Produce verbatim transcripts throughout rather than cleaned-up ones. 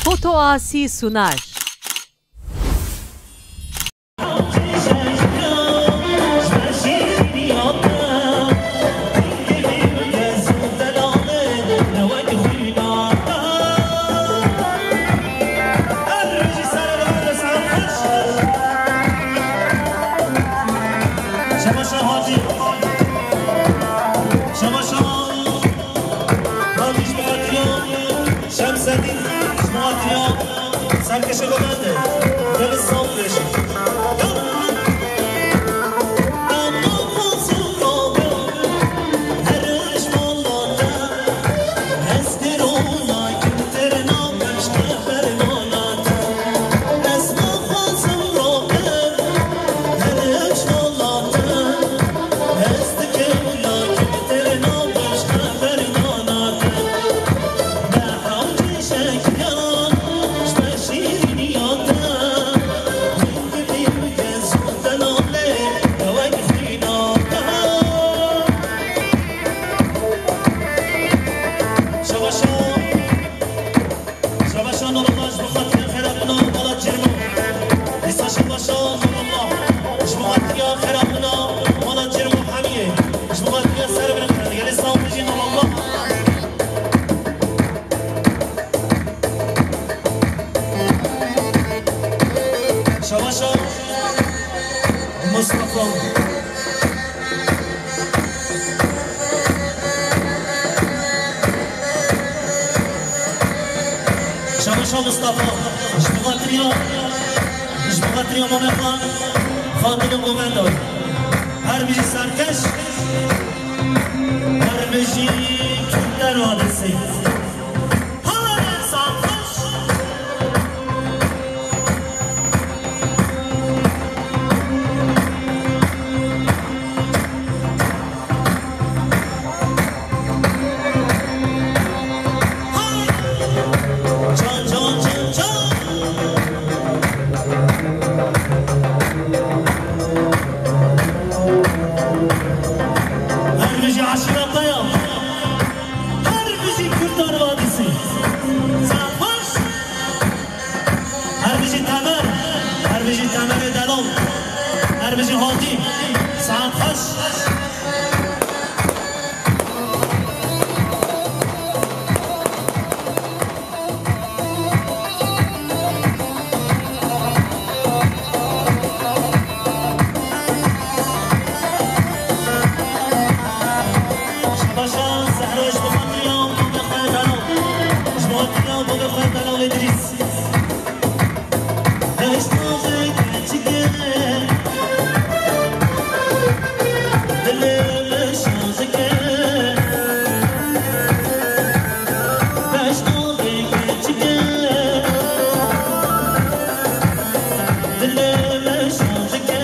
Foto Asi sunar. Şemaşa Hacî. Şemaşa Hacî ji bo xatiriya Şemsedîn, ji bo xatiriya serkêşa govende. Gelê sal bêje. Şebaşa Nurullah, ji bo xatirê xêra bina mala Cîrmo. Dîsa Şebaşa Nurullah, ji bo xatirê xêra bina mala Cîrmo Hemiyê. Ji bo xatirê ser bine, gelê sağ bijî Nurullah. Şebaşa Mustafa. Şebaşa Mustafa, ji bo xatiriya, ji bo xatiriya Mame Xan, Xatînê Govenda. Her bijî serkeş, her bijî Kürtler Vadisi. Her bijî eşîreta ya. Her bijî Kurdar Vadisi. Saet xweş. Her bijî Temer. Her bijî Temerê delal. Her bijî Hatî. Saet xweş. Şebaşa Zehra ji bo xatiriya babê xwe delal. Ji bo xatiriya babê xwe delal Îdrîs. Beşnavê keçike, dilê min şazike. Beşnavê keçike, dilê min şazike.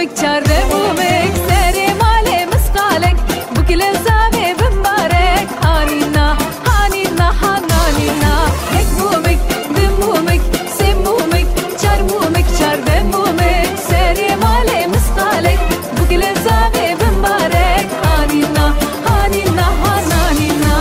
Çardeh mûmik serê malê misqalek, bûk li zavê bimbarek. Hanîna, hanîna, hananîna. Yek mûmik, du mûmik, sê mûmik, çar mûmik, çardeh mûmik serê malê misqalek, bûk li zavê bimbarek. Hanîna, hanîna, hananîna.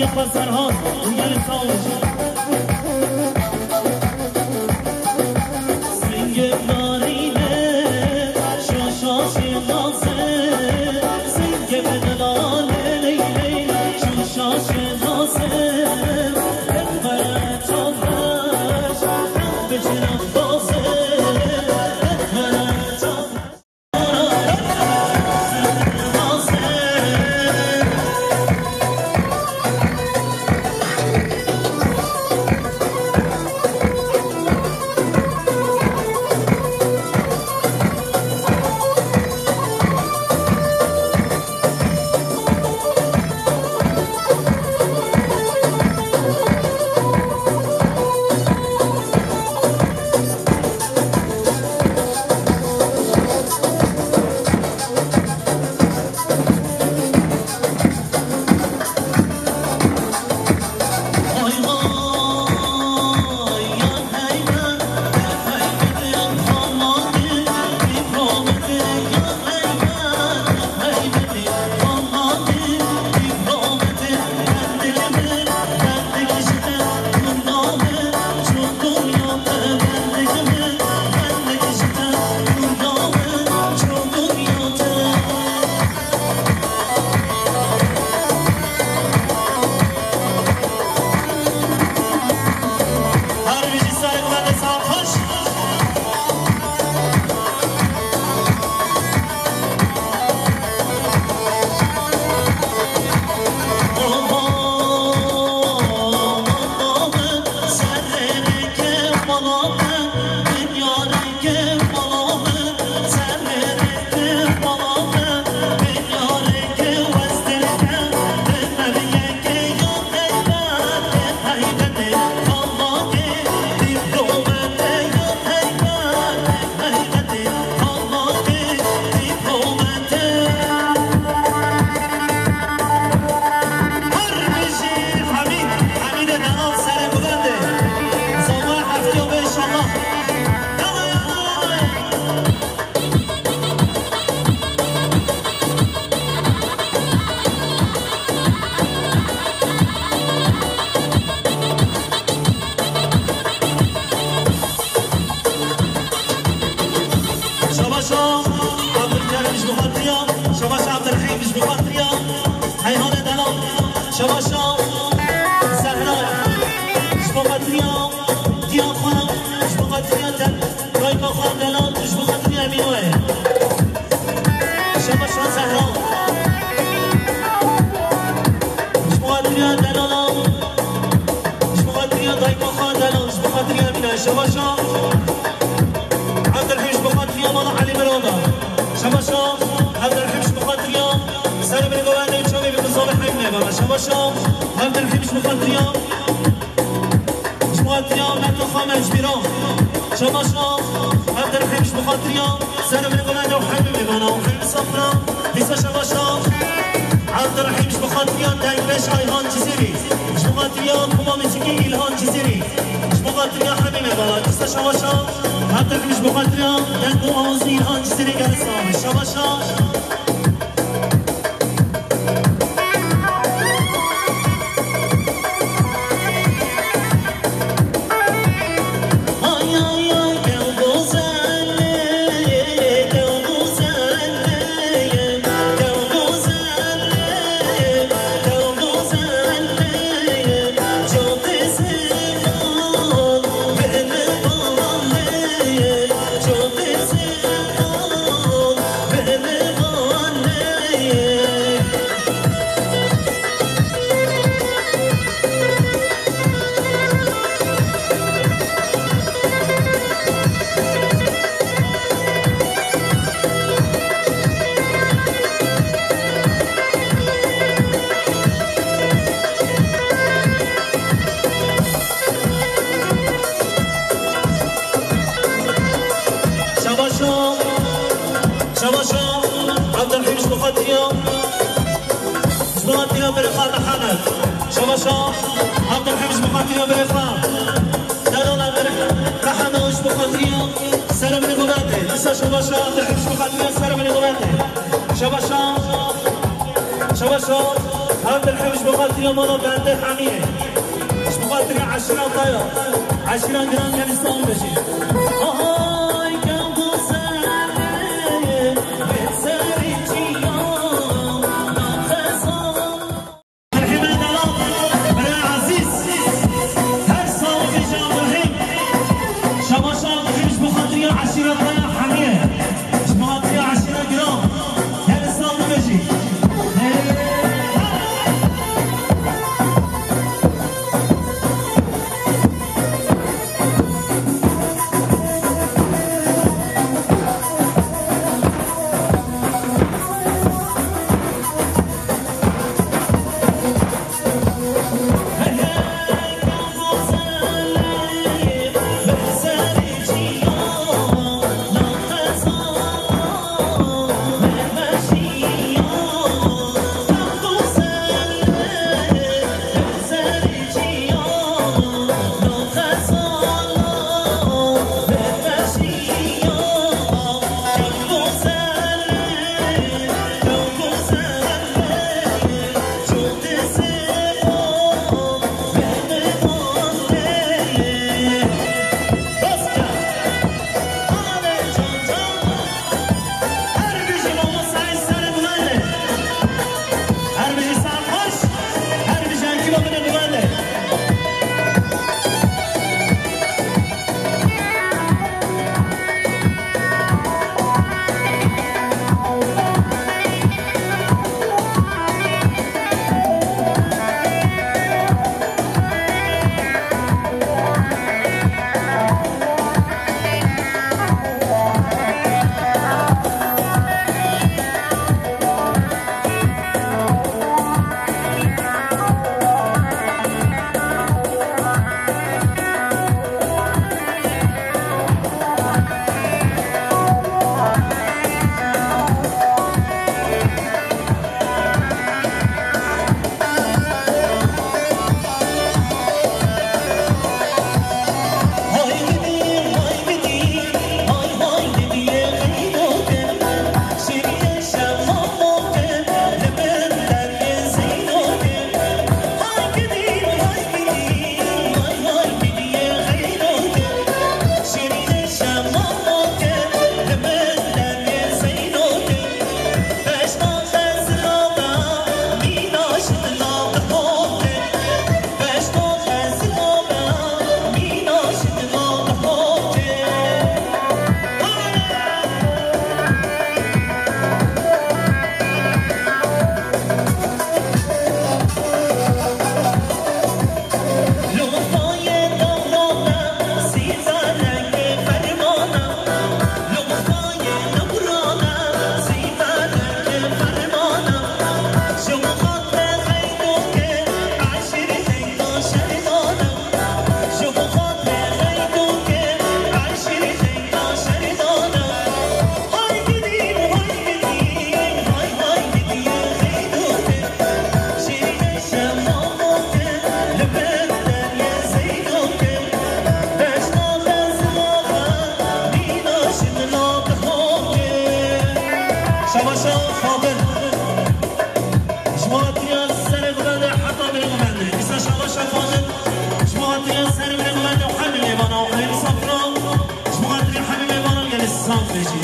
Yapa Serhan û Yelî Sawij. Singê narîne, şaşa şênaze, singê min lale ley ley, şaşa şênaze, em were çaveş, em bicina baze, em were çaveş. Her bijî Hemîd, Hemîdê delal serê bulendê. Zama heftiya be inşallah. Yalla, yalla. Şabaşa Abdulkerim ji bo xatiriya, şabaşa Abdulrehîm ji bo xatiriya Heyhanê delal, şabaşa Zehra ji bo xatiriya diya xwe, ji bo xatiriya te-, dayika xwe delal, ji bo xatiriya Emînoyê. Şabaşa Zehra. Ji bo xatiriya delala. Ji bo xatiriya dayika xwe delal, ji bo xatiriya Emîne. Şabaşa Abdulrehîm ji bo xatiriya mala Elî Miranda. Şabaşa Abdulrehîm ji bo xatiriya serê min ê bavendê û çavê min zave heyv nêvana. Şabaşa Abdulrehîm ji bo xatiriya Ji bo xatiriya Meto Xame ji Bîran. Şabaşa Evdirehîm ji bo xatiriya serê min ê bavendê û hemî mêvana û hemî safra. Dîsa şabaşa Evdirehîm ji bo xatiriya dengbêj Ayhan Cizîrî. Ji bo xatiriya Koma Muzîkî Îlhan Cizîrî. Ji bo xatiriya hemî mêvana. Dîsa şabaşa Evdirehîm ji bo xatiriya deng û awazî Îlhan Cizîrî gelek saf. Şabaşa. Şabaşo, şabaşo, Abdurhîm ji bo xatiriya, ji bo xatiriya birê xwe Mehemed. Şabaşo, Abdurhîm ji bo xatiriya birê xwe. Delala birê Mehemed ji bo xatiriya serê min ê gurbetê. Dîsa şabaşo, Abdurhîm ji bo xatiriya serê min ê gurbetê. Şabaşo, şabaşo. Ev dirhem ji bo xatirê mala bende hemiyê. Ji bo xatirê eşîra te ya. Eşîra giran gelî sal bêjî. Ahay, gel güzel, bê serî çiya, nafes al. Merhaba delal, bira ezîz. Her sal bêje Abdulrehîm. Şabaş Abdulrehîm ji bo xatirê eşîra te ya hemiyê. Ji bo xatirê eşîra giran. Her sal bêjî. Her bijî mamostayê serê bilende. Her bijî serxweş, her bijî enkî bibine bilende. Şabaşa Fadil. Ji bo hatiriya serê xwe de heta binê xwe bende. Îsa şabaşa Fadil. Ji bo hatiriya serê binê xwe bende û hemî mêvana û hemî misafira. Ji bo hatiriya hemî mêvana gelî sal bêjî.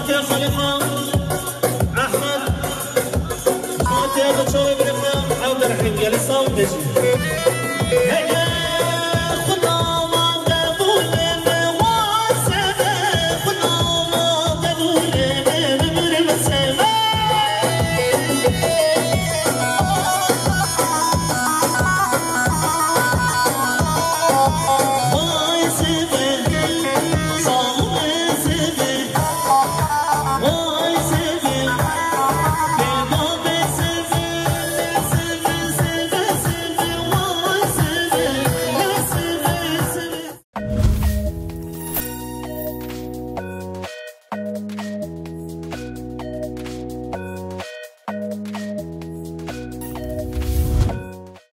Xalifa Ahmed, Fatih Abu Çorumlu, Abdurrahim Gelisa, Necip.